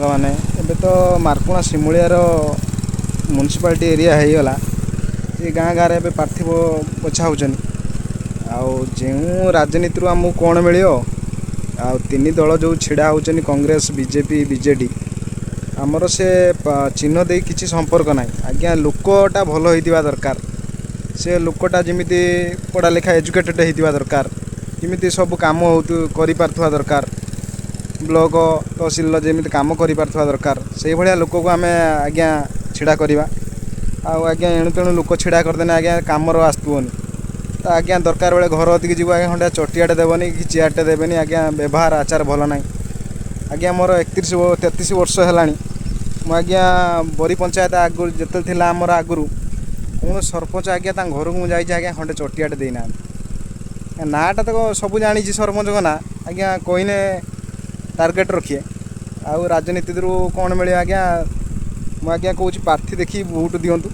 ସାଙ୍ଗମାନେ, ଏବେ ତ ମାର୍କୁଣା ସିମୁଳିଆର ମ୍ୟୁନିସିପାଲିଟି ଏରିଆ ହେଇଗଲା। ସେ ଗାଁ ଗାଁରେ ଏବେ ପାର୍ଥିବ ବଛା ହେଉଛନ୍ତି। ଆଉ ଯେଉଁ ରାଜନୀତିରୁ ଆମକୁ କ'ଣ ମିଳିବ? ଆଉ ତିନି ଦଳ ଯେଉଁ ଛିଡ଼ା ହେଉଛନ୍ତି, କଂଗ୍ରେସ, ବିଜେପି, ବିଜେଡ଼ି, ଆମର ସେ ଚିହ୍ନ ଦେଇ କିଛି ସମ୍ପର୍କ ନାହିଁ ଆଜ୍ଞା। ଲୋକଟା ଭଲ ହେଇଥିବା ଦରକାର। ସେ ଲୋକଟା ଯେମିତି ପଢ଼ା ଲେଖା, ଏଜୁକେଟେଡ଼ ହେଇଥିବା ଦରକାର, ଯେମିତି ସବୁ କାମ କରିପାରୁଥିବା ଦରକାର, ବ୍ଲକ ତହସିଲର ଯେମିତି କାମ କରିପାରୁଥିବା ଦରକାର, ସେଇଭଳିଆ ଲୋକକୁ ଆମେ ଆଜ୍ଞା ଛିଡ଼ା କରିବା। ଆଉ ଆଜ୍ଞା, ଏଣୁ ତେଣୁ ଲୋକ ଛିଡ଼ା କରିଦେନେ ଆଜ୍ଞା, କାମର ଆସୁଥିବନି ତ ଆଜ୍ଞା। ଦରକାର ବେଳେ ଘର କତିକି ଯିବୁ ଆଜ୍ଞା, ଖଣ୍ଡେ ଚଟିଆଟେ ଦେବନି କି ଚେୟାରଟେ ଦେବେନି ଆଜ୍ଞା। ବ୍ୟବହାର ଆଚାର ଭଲ ନାହିଁ ଆଜ୍ଞା। ମୋର 31 33 ବର୍ଷ ହେଲାଣି। ମୁଁ ଆଜ୍ଞା ବରି ପଞ୍ଚାୟତ ଆଗରୁ ଯେତେବେଳେ ଥିଲା ଆମର, ଆଗରୁ କୌଣସି ସରପଞ୍ଚ ଆଜ୍ଞା, ତାଙ୍କ ଘରକୁ ମୁଁ ଯାଇଛି ଆଜ୍ଞା, ଖଣ୍ଡେ ଚଟିଆଟେ ଦେଇନାହାନ୍ତି। ନାଁଟା ତ ସବୁ ଜାଣିଛି ସରପଞ୍ଚଙ୍କ ନାଁ ଆଜ୍ଞା, କହିନେ ଟାର୍ଗେଟ୍ ରଖିଏ। ଆଉ ରାଜନୀତିରୁ କ'ଣ ମିଳିବ ଆଜ୍ଞା? ମୁଁ ଆଜ୍ଞା କହୁଛି, ପ୍ରାର୍ଥୀ ଦେଖି ଭୋଟ୍ ଦିଅନ୍ତୁ।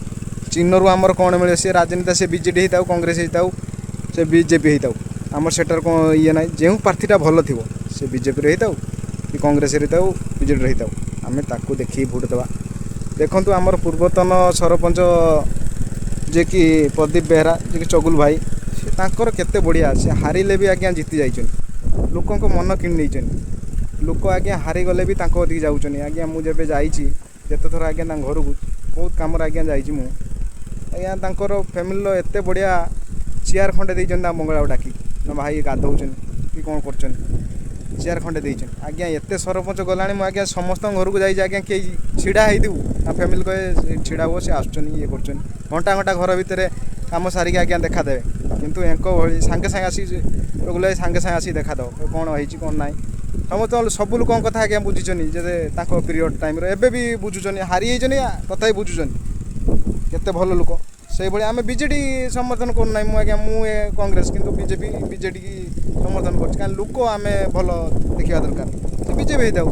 ଚିହ୍ନରୁ ଆମର କ'ଣ ମିଳିବ? ସେ ରାଜନୀତି, ସେ ବିଜେଡ଼ି ହେଇଥାଉ, କଂଗ୍ରେସ ହେଇଥାଉ, ସେ ବିଜେପି ହେଇଥାଉ, ଆମର ସେଟାର କ'ଣ ଇଏ ନାହିଁ। ଯେଉଁ ପ୍ରାର୍ଥୀଟା ଭଲ ଥିବ, ସେ ବିଜେପିରେ ହେଇଥାଉ କି କଂଗ୍ରେସରେ ହେଇଥାଉ, ବିଜେଡ଼ିରେ ହେଇଥାଉ, ଆମେ ତାକୁ ଦେଖିକି ଭୋଟ୍ ଦେବା। ଦେଖନ୍ତୁ, ଆମର ପୂର୍ବତନ ସରପଞ୍ଚ ଯିଏକି ପ୍ରଦୀପ ବେହେରା, ଯିଏକି ଚଗୁଲ ଭାଇ, ସେ ତାଙ୍କର କେତେ ବଢ଼ିଆ। ସେ ହାରିଲେ ବି ଆଜ୍ଞା ଜିତି ଯାଇଛନ୍ତି, ଲୋକଙ୍କ ମନ କିଣି ନେଇଛନ୍ତି। ଲୋକ ଆଜ୍ଞା ହାରିଗଲେ ବି ତାଙ୍କ କତିକି ଯାଉଛନ୍ତି ଆଜ୍ଞା। ମୁଁ ଯେବେ ଯାଇଛି, ଯେତେ ଥର ଆଜ୍ଞା ତାଙ୍କ ଘରକୁ ବହୁତ କାମରେ ଆଜ୍ଞା ଯାଇଛି ମୁଁ ଆଜ୍ଞା, ତାଙ୍କର ଫ୍ୟାମିଲିର ଏତେ ବଢ଼ିଆ, ଚେୟାର ଖଣ୍ଡେ ଦେଇଛନ୍ତି ତାଙ୍କ ବଙ୍ଗଳାକୁ ଡାକିକି ନା, ଭାଇ ଗାଧଉଛନ୍ତି କି କ'ଣ କରୁଛନ୍ତି, ଚେୟାର ଖଣ୍ଡେ ଦେଇଛନ୍ତି ଆଜ୍ଞା। ଏତେ ସରପଞ୍ଚ ଗଲାଣି, ମୁଁ ଆଜ୍ଞା ସମସ୍ତଙ୍କ ଘରକୁ ଯାଇଛି ଆଜ୍ଞା, କେହି ଛିଡ଼ା ହେଇଥିବୁ, ତା ଫ୍ୟାମିଲି କହେ ଛିଡ଼ା ହୁଅ, ସେ ଆସୁଛନ୍ତି, ଇଏ କରୁଛନ୍ତି। ଘଣ୍ଟା ଘଣ୍ଟା ଘର ଭିତରେ କାମ ସାରିକି ଆଜ୍ଞା ଦେଖାଦେବେ। କିନ୍ତୁ ଏଙ୍କ ଭଳି ସାଙ୍ଗେ ସାଙ୍ଗେ ଆସିକି ରଘୁଲ ସାଙ୍ଗେ ସାଙ୍ଗେ ଆସିକି ଦେଖାଦେବ, କ'ଣ ହେଇଛି କ'ଣ ନାହିଁ। ସମସ୍ତ ସବୁ ଲୋକଙ୍କ କଥା ଆଜ୍ଞା ବୁଝିଛନ୍ତି ଯେ ତାଙ୍କ ପିରିୟଡ଼ ଟାଇମ୍ରେ। ଏବେ ବି ବୁଝୁଛନ୍ତି, ହାରି ଯାଇଛନ୍ତି ତଥାପି ବୁଝୁଛନ୍ତି। କେତେ ଭଲ ଲୋକ। ସେଇଭଳି ଆମେ ବିଜେଡ଼ି ସମର୍ଥନ କରୁନାହିଁ। ମୁଁ ଆଜ୍ଞା, ମୁଁ ଏ କଂଗ୍ରେସ, କିନ୍ତୁ ବିଜେପି, ବିଜେଡ଼ି କି ସମର୍ଥନ କରୁଛି। କାରଣ ଲୋକ ଆମେ ଭଲ ଦେଖିବା ଦରକାର। ସେ ବିଜେପି ହେଇଥାଉ,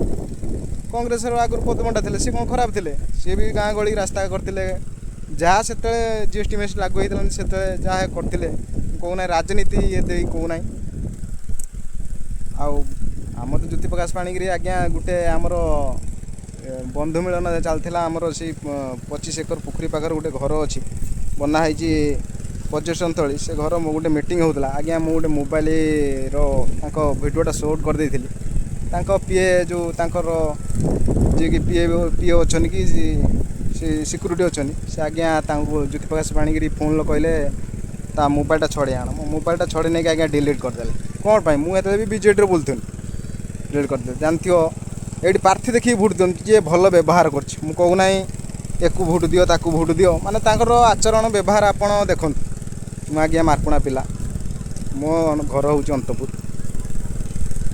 କଂଗ୍ରେସର ଆଗରୁ ପଦ୍ମଟା ଥିଲେ, ସେ କ'ଣ ଖରାପ ଥିଲେ? ସିଏ ବି ଗାଁ ଗହଳି ରାସ୍ତା କରିଥିଲେ। ଯାହା ସେତେବେଳେ ଜିଏସ୍ଟି ମେସ୍ ଲାଗୁ ହେଇଥିଲା, ସେତେବେଳେ ଯାହା କରିଥିଲେ। କହୁନାହିଁ ରାଜନୀତି ଇଏ ଦେଇ କହୁନାହିଁ। ଆଉ ଆମର ତ ଜ୍ୟୋତିପ୍ରକାଶ ପାଣିଗ୍ରାହୀ ଆଜ୍ଞା, ଗୋଟେ ଆମର ବନ୍ଧୁ ମିଳନ ଚାଲିଥିଲା। ଆମର ସେଇ 25 ଏକର ପୋଖରୀ ପାଖରେ ଗୋଟେ ଘର ଅଛି, ବନା ହେଇଛି ପର୍ଯ୍ୟଟନସ୍ଥଳୀ। ସେ ଘର ମୁଁ ଗୋଟେ ମିଟିଂ ହେଉଥିଲା ଆଜ୍ଞା, ମୁଁ ଗୋଟେ ମୋବାଇଲର ତାଙ୍କ ଭିଡ଼ିଓଟା ସୁଟ୍ କରିଦେଇଥିଲି। ତାଙ୍କ ପିଏ ଯେଉଁ ତାଙ୍କର ଯିଏକି ପିଏ ଅଛନ୍ତି କି ସେ ସିକ୍ୟୁରିଟି ଅଛନ୍ତି, ସେ ଆଜ୍ଞା ତାଙ୍କୁ ଜ୍ୟୋତିପ୍ରକାଶ ପାଣିଗ୍ରାହୀ ଫୋନ୍ରେ କହିଲେ, ତା ମୋବାଇଲଟା ଛଡ଼େଇ ଆଣ। ମୋ ମୋବାଇଲଟା ଛଡ଼େଇ ନେଇକି ଆଜ୍ଞା ଡିଲିଟ୍ କରିଦେଲେ। କ'ଣ ପାଇଁ? ମୁଁ ହେତେବେଳେ ବି ବିଜେଡ଼ିରେ ବୁଲୁଥିଲି। ଡିଲିଟ୍ କରିଦେଲେ। ଜାଣିଥିବ, ଏଇଠି ପ୍ରାର୍ଥୀ ଦେଖିକି ଭୋଟ୍ ଦିଅନ୍ତୁ, ଯିଏ ଭଲ ବ୍ୟବହାର କରୁଛି। ମୁଁ କହୁନାହିଁ ଏକୁ ଭୋଟ୍ ଦିଅ, ତାକୁ ଭୋଟ୍ ଦିଅ, ମାନେ ତାଙ୍କର ଆଚରଣ ବ୍ୟବହାର ଆପଣ ଦେଖନ୍ତୁ। ମୁଁ ଆଜ୍ଞା ମାର୍କୁଣା ପିଲା, ମୋ ଘର ହେଉଛି ଅନ୍ତପୁର।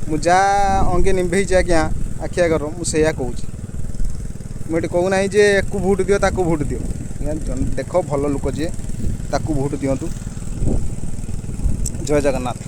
ମୁଁ ଯାହା ଅଙ୍ଗେ ନିଭେଇଛି ଆଜ୍ଞା ଆଖି ଆଗର, ମୁଁ ସେଇଆ କହୁଛି। ମୁଁ ଏଠି କହୁନାହିଁ ଯେ ଏକୁ ଭୋଟ୍ ଦିଅ, ତାକୁ ଭୋଟ୍ ଦିଅ। ଆଜ୍ଞା, ଦେଖ, ଭଲ ଲୋକ ଯିଏ ତାକୁ ଭୋଟ୍ ଦିଅନ୍ତୁ। ଜୟ ଜଗନ୍ନାଥ।